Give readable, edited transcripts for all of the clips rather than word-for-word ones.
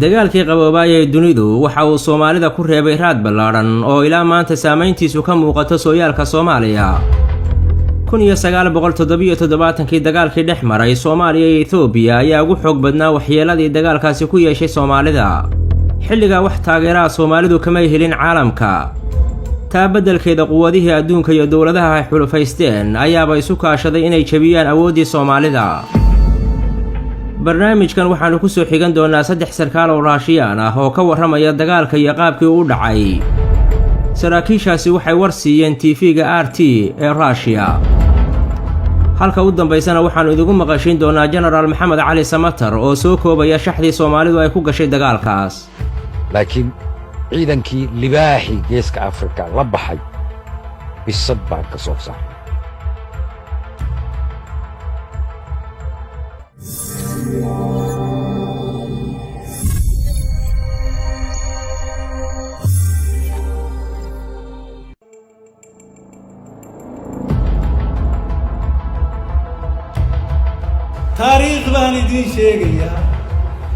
Dagaalkii qaboobaayee dunidu waxa uu Soomaalida ku reebay raad ballaadhan oo ilaa maanta saamayntiisu ka muuqato sooyaalka Soomaaliya. 1977-kii dagaalkii dhex maray Soomaaliya iyo Etoobiya ayaa ugu xoog badnaa waxyeeladii dagaalkaasi ku yeeshay Soomaalida. Xilligaa wax taageeraha Soomaalidu kamay helin caalamka. Taa beddelkeeda, quwadihii adduunka iyo dowladaha ay xulufaysteen ayaaba isu kaashaday inay jebiyaan awooddii Soomaalida. Barnaamijkan waxaannu ku soo xigan doonnaa saddex sarkaal oo Raashiyaan ah oo ka warramaya dagaalka iyo qaabkii uu dhacay. Saraakiishaasi waxay war siiyeen TV-ga RT ee Raashiya. Halka u dambaysana waxaannu idigu maqashiin doonnaa Jenaraal Maxamed Cali Samatar oo soo koobaya shaxdii Soomaalidu ay ku gashay dagaalkaas. Laakiin ciidankii libaaxii Geeska Afrika la baxay, bisad baan ka soo saaray. Taariikh baan idiin sheegayaa.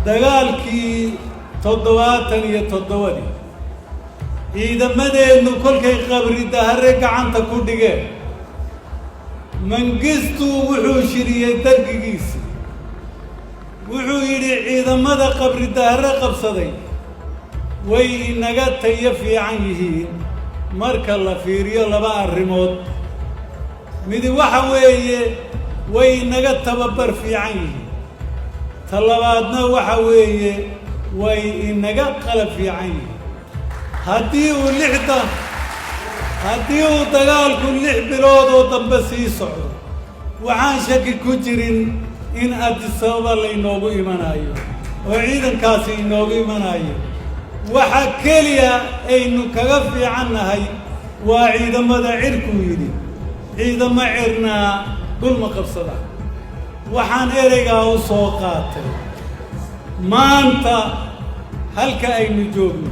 Dagaalkii 77-dii, ciidamadeennu kolkay Qabri Dahare gacanta ku dhigeen, Mangistu wuxuu shiriyey dargigiisii. Wuxuu yidhi, "Ciidamada Qabri Dahare qabsaday way inaga tayo fiican yihiin marka la fiiriyo laba arrimood. Midi waxa weeye, way inaga tababar fiican yihiin. Ta labaadna waxa weeye, way inaga qalab fiican yihiin. Haddii uu dagaalku 6 bilood oo dambe sii socdo, waxaan shaki ku jirin in Addis Ababa laynoogu imanayo oo ciidankaasi inoogu imanayo. Waxa keliya aynu kaga fiican nahay waa ciidamada cirkuu," yidhi. "Ciidamo cirnaa dhul ma qabsada." Waxaan ereygaa u soo qaatay, maanta halka aynu joogno,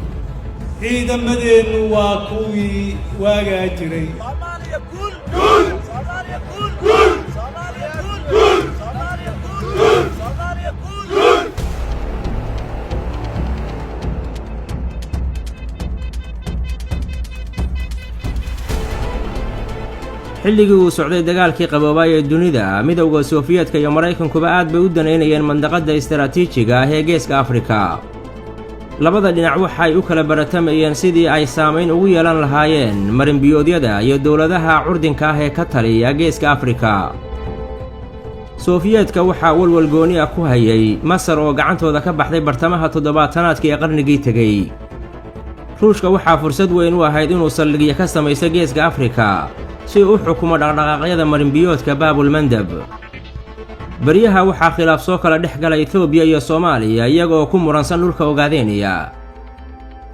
ciidamadeennu waa kuwii waagaa jiray. Soomaaliya guul! Guul! Soomaaliya guul! Guul! Soomaaliya guul! Guul! Soomaaliya guul! Guul! Soomaaliya guul! Guul! Xilligii uu socday dagaalkii qaboobaay ee dunida, Midowda Sofiyeetka iyo Maraykankuba aad bay u danaynayeen mandaqadda istaraatiijiga ah ee Geeska Afrika. Labada dhinac waxay u kala baratamayeen sidii ay saamayn ugu yeelan lahaayeen marinbiyoodyada iyo dowladaha curdinka ah ee ka taliya Geeska Afrika. Sofiyeetka waxaa walwal gooni ah ku hayay Masar oo gacantooda ka baxday bartamaha toddobaatanaadka ee qarnigii tegey. Ruushka waxaa fursad weyn u ahayd inuu saldhigyo ka samaysto Geeska Afrika si uu u xukumo dhaqdhaqaaqyada marinbiyoodka Baabulmandab. Beryaha waxaa khilaaf soo kala dhex gala Etoobiya iyo Soomaaliya, iyagoo ku muransan dhulka Ogaadeniya.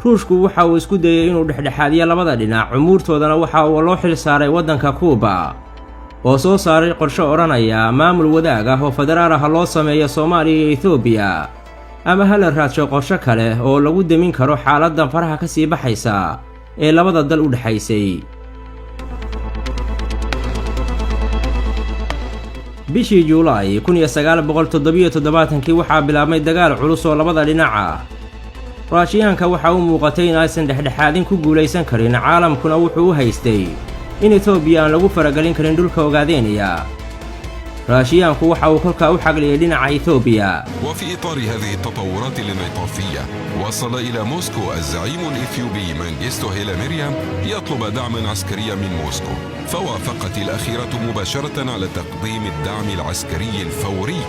Ruushku waxa uu isku dayey inuu dhexdhexaadiyo labada dhinac, umuurtoodana waxa uu loo xil saaray waddanka Kuuba oo soo saaray qorshe odhanaya maamul wadaag ah oo federaal ah loo sameeyo Soomaaliya iyo Etoobiya, ama ha la raadsho qorshe kale oo lagu demin karo xaaladdan faraha ka sii baxaysa ee labada dal u dhexaysay. Bishii Juulaay 1977-kii waxaa bilaabmay dagaal culus oo labada dhinac ah. Raashiyaanka waxaa u muuqatay in aysan dhexdhexaadin ku guulaysan karin, caalamkuna wuxuu u haystay in Etoobiya aan lagu faragelin karin dhulka Ogaadeniya. Raashiyaanku waxa uu kolkaa u xagliyay dhinaca Etoobiya. وفي إطار هذه التطورات الانعطافية، وصل إلى موسكو الزعيم الإثيوبي مانجستو هيلا ميريام ليطلب دعما عسكريا من موسكو، فوافقت الأخيرة مباشرة على تقديم الدعم العسكري الفوري.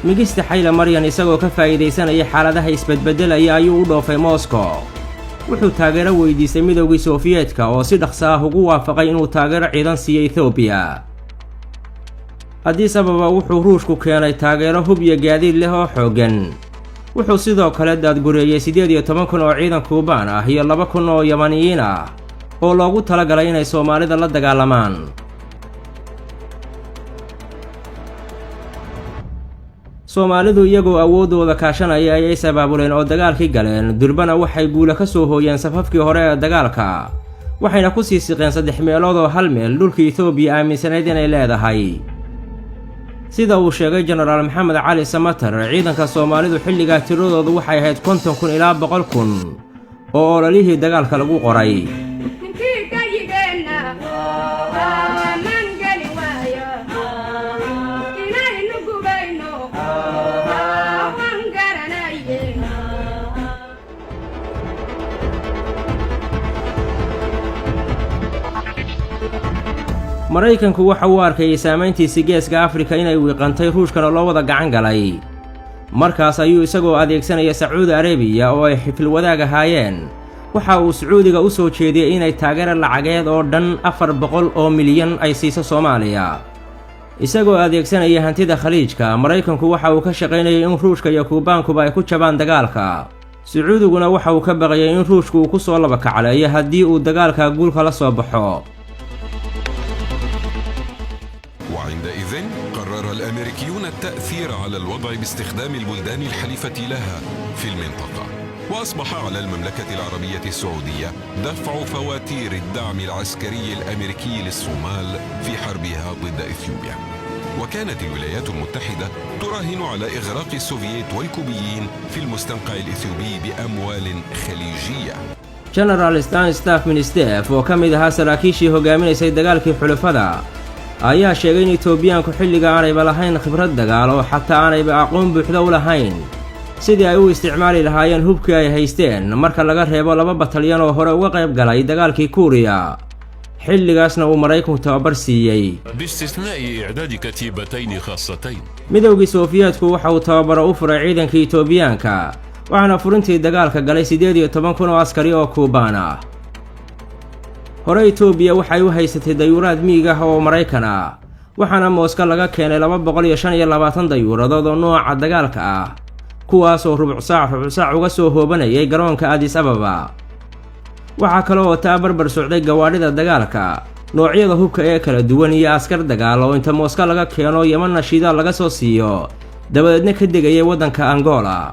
Mingiste Xayle Maryan isagoo ka faa'iidaysanaya xaaladaha isbedbeddelaya ayuu u dhoofay Moscow. Wuxuu taageero weydiistay Midowgii Sofiyeetka oo si dhaqso ah ugu waafaqay inuu taageero ciidan siiyo Etoobiya. Addis Ababa wuxuu Ruushku keenay taageero hub iyo gaadiid leh oo xooggan. Wuxuu sidoo kale daadgureeyey 18,000 oo ciidan Kuubaan ah iyo 2,000 oo Yamaniyiin ah oo loogu talagalay inay Soomaalida la dagaalamaan. Soomaalidu iyagoo awooddooda kaashanaya ayay is abaabuleen oo dagaalkii galeen. Durbana waxay guula ka soo hooyeen safafkii hore ee dagaalka, waxayna ku sii siqeen saddex meelood oo hal meel dhulkii Etoobiya aaminsanayd inay leedahay. Sida uu sheegay Jenaraal Maxamed Cali Samatar, ciidanka Soomaalidu xilligaa tiradoodu waxay ahayd 50,000 ilaa 100,000 oo ololihii dagaalka lagu qoray. Ninkii gayigeenna mangeli waayo inaynu gubayno waan garanaye. Maraykanku waxa uu arkayay saamayntiisii Geeska Afrika inay wiiqantay, Ruushkana loo wada gacan galay. Markaas ayuu isagoo adeegsanaya Sacuudi Arabiya oo ay xifil wadaag ahaayeen, waxa uu Sacuudiga u soo jeediyey inay taageero lacageed oo dhan 400 oo milyan ay siiso Soomaaliya. Isagoo adeegsanaya hantida Khaliijka, Maraykanku waxa uu ka shaqaynayay in Ruushka iyo Kuubaankuba ay ku jabaan dagaalka. Sacuudiguna waxa uu ka baqayay in Ruushku uu ku soo laba kacleeyo haddii uu dagaalka guulka la soo baxo. وعندئذ قرر الأمريكيون التأثير على الوضع باستخدام البلدان الحليفة لها في المنطقة، وأصبح على المملكة العربية السعودية دفع فواتير الدعم العسكري الأمريكي للصومال في حربها ضد إثيوبيا. وكانت الولايات المتحدة تراهن على إغراق السوفييت والكوبيين في المستنقع الإثيوبي بأموال خليجية. Genaraal Stanislav Minstef oo ka mid ahaa saraakiishii hogaaminaysay dagaalkii xulafada ayaa sheegay in Itoobiyaanku xilliga aanayba lahayn khibrad dagaal oo xataa aanayba aqoon buuxda u lahayn sidii ay u isticmaali lahaayeen hubkii ay haysteen, marka laga reebo laba batalyan oo hore uga qayb galay dagaalkii Kuuriya, xilligaasna uu Maraykanku tababar siiyey. باستثناء إعداد كتيبتين خاصتين. Midowgii Sofiyeetku waxa uu tababaro u furay ciidankii Itoobiyaanka, waxaana furintii dagaalka galay 18,000 oo askari oo Kuubaan ah. Hore Itoobiya waxay u haysatay dayuuraad Miig ah oo Maraykan ah, waxaana Mooska laga keenay 225 dayuuradood oo nooca dagaalka ah, kuwaas oo rubuc saac rubuc saac uga soo hoobanayay garoonka Adis Ababa. Waxaa kale oo taa barbar socday gawaadhida dagaalka, noocyada hubka ee kala duwan iyo askar dagaal oo inta Mooska laga keeno Yemanna shidaal laga soo siiyo, dabadeedna ka degayay waddanka Angola.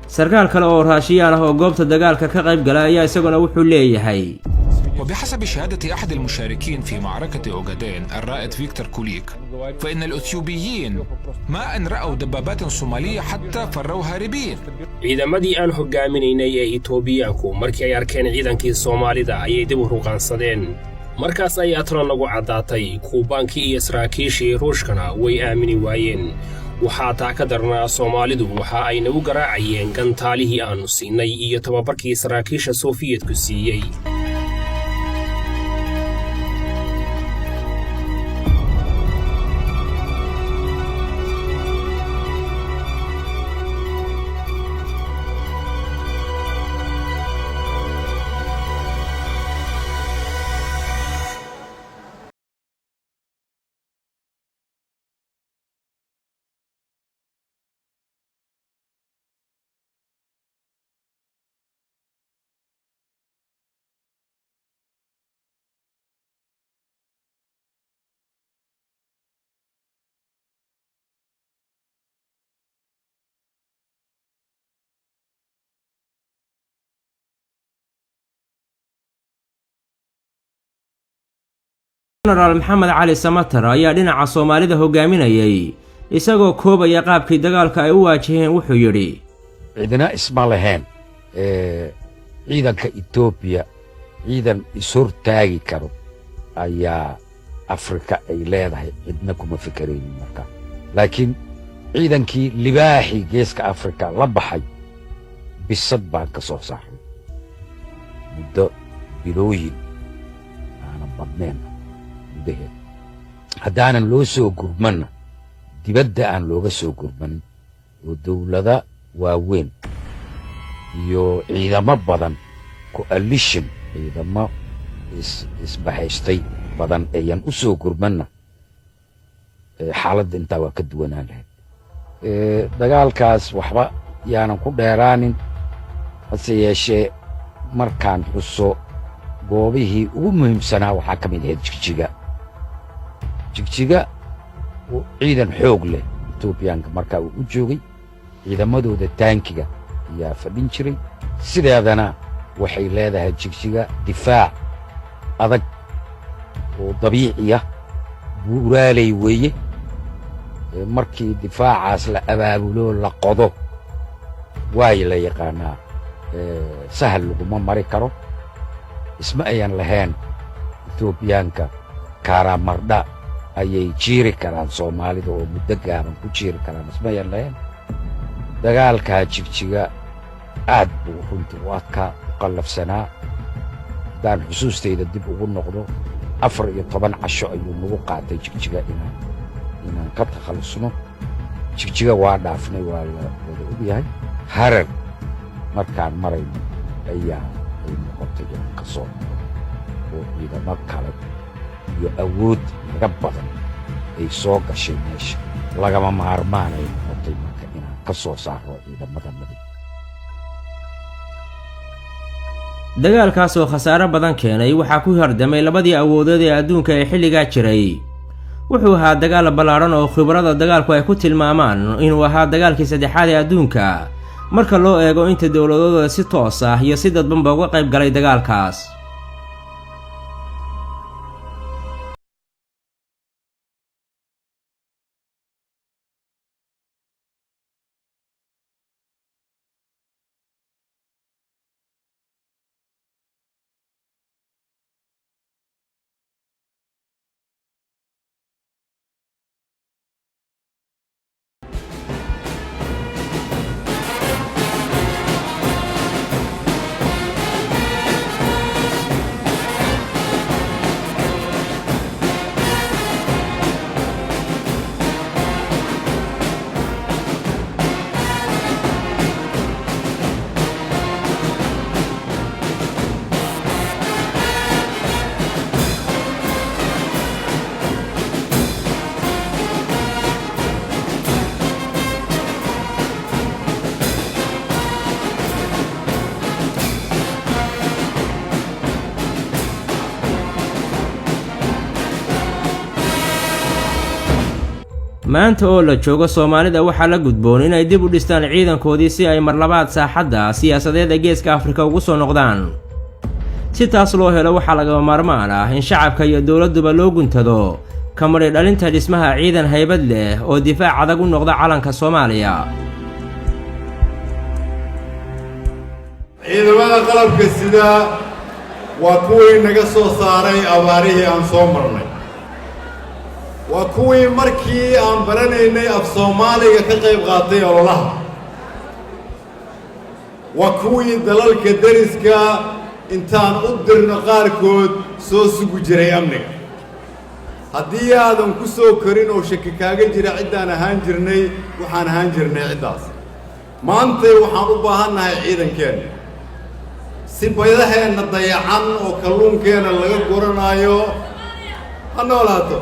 Sarkaal kale oo Raashiyaan ah oo goobta dagaalka ka qayb gala ayaa isaguna wuxuu leeyahay: وبحسب شهادة أحد المشاركين في معركة أوغادين، الرائد فيكتور كوليك، فإن الأثيوبيين ما أن رأوا دبابات صومالية حتى فروا هاربين. Ciidamadii aan hoggaaminaynay ee Itoobiyaanku markii ay arkeen ciidankii Soomaalida ayay dib u ruqaansadeen. Markaas ay atna nagu caddaatay. Kuubaankii iyo saraakiishii Ruushkana way aamini waayeen. Waxaa taa ka darnaa, Soomaalidu waxa ay nagu garaacayeen gantaalihii aannu siinay iyo tababarkii saraakiisha Soofiyetku siiyey. Genaraal Maxamed Cali Samatar ayaa dhinaca Soomaalida hogaaminayay. Isagoo koobaya qaabkii dagaalka ay u waajaheen, wuxuu yidhi: Cidina isma lahayn ciidanka Etoobiya ciidan ishortaagi karo ayaa Afrika ay leedahay, cidna kuma fikeraynin marka. Laakiin ciidankii libaaxii Geeska Afrika la baxay bisad baan ka soo saaray muddo bilooyin aanan badnayn gudaheed. Haddaanan loo soo gurmanna, dibadda aan looga soo gurmanin oo dawlada waaweyn iyo ciidamo badan, coalition, ciidamo isbahaystay badan ayan u soo gurmanna, xaaladda intaa waa ka duwanaan lahayd. Dagaalkaas waxba yaanan ku dheeraanin, hase yeeshee markaan xuso goobihii ugu muhiimsanaa waxaa ka mid ahayd Jigjiga. Jigjiga ciidan xoog leh Etoobiyaanka markaa uu u joogay, ciidamadooda taankiga ayaa fadhin jiray. Sideedana waxay leedahay Jigjiga difaac adag oo dabiiciya, buuraaley weeye. Markii difaacaas la abaabulo, la qodo, waay la yaqaanaa, sahal laguma mari karo. Isma ayan lahayn Etoobiyaanka Karamardha ayay jiiri karaan Soomaalida oo muddo gaaban ku jiiri karaan, isma ayan lahayn. Dagaalkaa Jigjiga aad buu runtii u adkaa, u qallafsanaa. Haddaan xusuustayda dib ugu noqdo, 14 casho ayuu nagu qaatay Jigjiga inaan ka takhallusno. Jigjiga waa dhaafnay, waa la wada ogyahay. Harar markaan marayno ayaa ay noqotay inaan ka soo noqono oo ciidamo kale iyo awood naga badan ay soo gashay meesha. Lagama maarmaan ay noqotay marka inaan ka soo saarno ciidamada nadi. Dagaalkaas oo khasaare badan keenay waxaa ku hardamay labadii awoodood ee adduunka ee xilligaa jiray. Wuxuu ahaa dagaal ballaadhan oo khibrada dagaalku ay ku tilmaamaan inuu ahaa dagaalkii saddexaad ee adduunka, marka loo eego inta dowladooda si toos ah iyo si dadbanba uga qayb galay dagaalkaas. Maanta oo la joogo, Soomaalida waxaa la gudboon inay dib u dhistaan ciidankoodii si ay marlabaad saaxadda siyaasadeed ee Geeska Afrika ugu soo noqdaan. Si taas loo helo, waxaa lagama maarmaan ah in shacabka iyo dowladduba loo guntado kamari dhalinta dhismaha ciidan haybad leh oo difaac adag u noqda calanka Soomaaliya. Ciidamada qalabka sida waa kuwii naga soo saaray abaarihii aan soo marnay, waa kuwii markii aan baranaynay af Soomaaliga ka qayb qaatay ololaha, waa kuwii dalalka deriska intaan u dirno qaarkood soo sugi jiray amniga. Haddii aadan ku soo korin oo shaki kaaga jira ciddaan ahaan jirnay, waxaan ahaan jirnay ciddaas. Maantay waxaan u baahannahay ciidankeenna si badaheenna dayacan oo kalluunkeenna laga guranaayo. Ha noolaato.